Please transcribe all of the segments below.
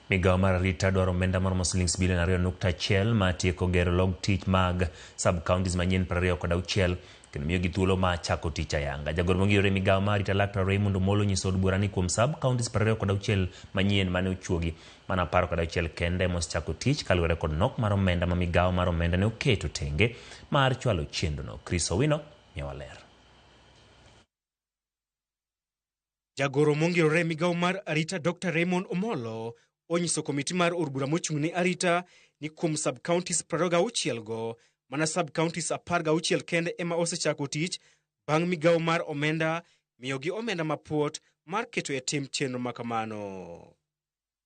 Migawo mar arita dwaro omenda maromo silings bilion 2.1 mar tieko gero log tich mag sub-counties manyien 26 kendo miyogi thuolo mar chako tich ayanga. Jagoro mongirore e migawo mar arita Laktar Raymond Omolo onyiso od bura ni kuom sub-counties 26 manyien mane ochuogi, mana 16 kende ema osechako tich kaluwore kod nok mar omenda ma migawo mar omenda ne oketo tenge mar chwalo chenrono. Chris Owino miyowa ler. Jagoro mongirore e migawo mar arita Dr. Raymond Omolo onyiso komiti mar od bura mochung' ne arita ni kuom sub-counties 26 go, mana sub-counties 16 kende ema osechako tich bang' migawo mar omenda miyogi omenda mapuot mar keto e tim chenro ma kamano.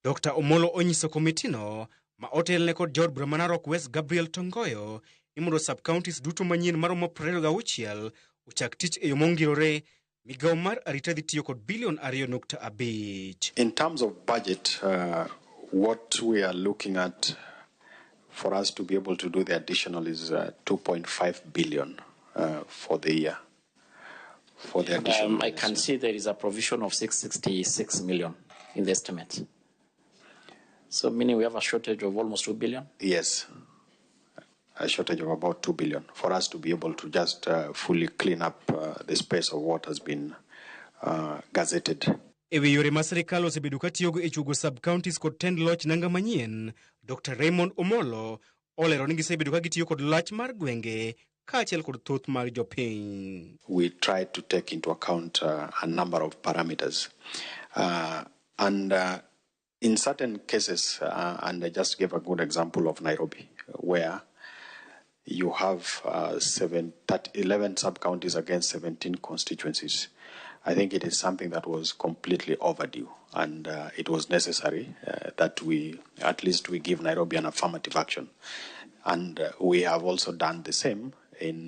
Dr. Omolo onyiso komitino ma otelne kod jaod bura ma Narok West Gabriel Tongoyo ni mondo sub-counties duto manyien maromo 26 ochak tich e yo mongirore, migawo mar arita dhi tiyo kod bilion 2.5. In terms of budget, what we are looking at for us to be able to do the additional is 2.5 billion for the year. For the additional. I can see there is a provision of 666 million in the estimate. So meaning we have a shortage of almost 2 billion? Yes, a shortage of about 2 billion for us to be able to just fully clean up the space of what has been gazetted. E wi yore ma sirikal osebedo ka tiyogo e chuogo sub-counties kod tend loch nanga manyien, Dr. Raymond Omolo olero ni gisebedo ka gitiyo kod lach mar gwenge kaachiel kod thoth mag jopiny. We try to take into account a number of parameters. And in certain cases, and I just gave a good example of Nairobi, where you have 11 sub-counties against 17 constituencies. I think it is something that was completely overdue, and it was necessary that we, at least we give Nairobi an affirmative action. And we have also done the same in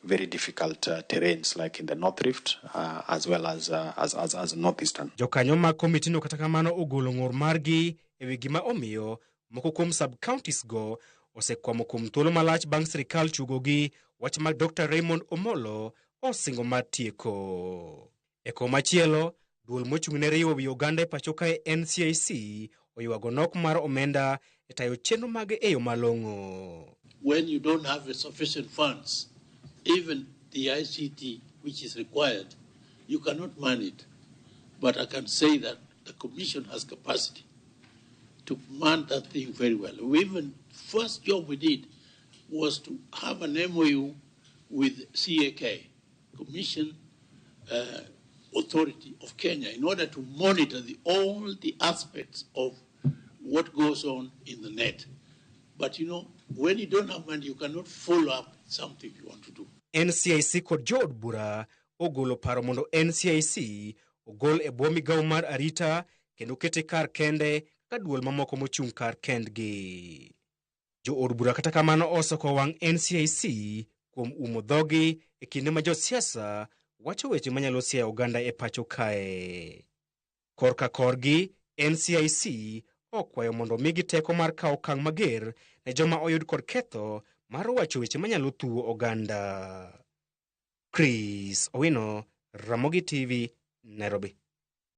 very difficult terrains like in the North Rift as well as Northeastern. Jokanyo mag komitino kata kamano ogolo ng'ur margi e wi gima omiyo moko kuom sub-counties go osekwamo kuom thuolo malach bang' sirikal chuogogi wach mag Dr. Raymond Omolo osingo mar tieko. E komachielo, duol mochung' ne riwo wi oganda e pacho kae NCIC oywago nok mar omenda e tayo chenro mage e yo malong'o. When you don't have sufficient funds, even the ICT which is required, you cannot man it. But I can say that the Commission has capacity to man that thing very well. We even first job we did was to have an MOU with CAK, Commission Authority of Kenya, in order to monitor all the aspects of what goes on in the net. But when you don't have money, you cannot follow up something you want to do. NCIC kod jood bura ogolo paro mondo NCIC ogol e bwo migawo mar arita kendo kete kar kende kaka duol mamoko mochung' kar kendgi. Jood bura kata kamano osoko wang' NCIC kuom umo dhogi e kinde ma josiasa wacho weche manyalo siayo oganda e pacho kae. Korka korgi, NCIC okwayo mondo omigi teko mar kawo okang' mager ne joma oyud kod ketho mar wacho weche manyalo thuwo oganda. Chris Owino, Ramogi TV, Nairobi.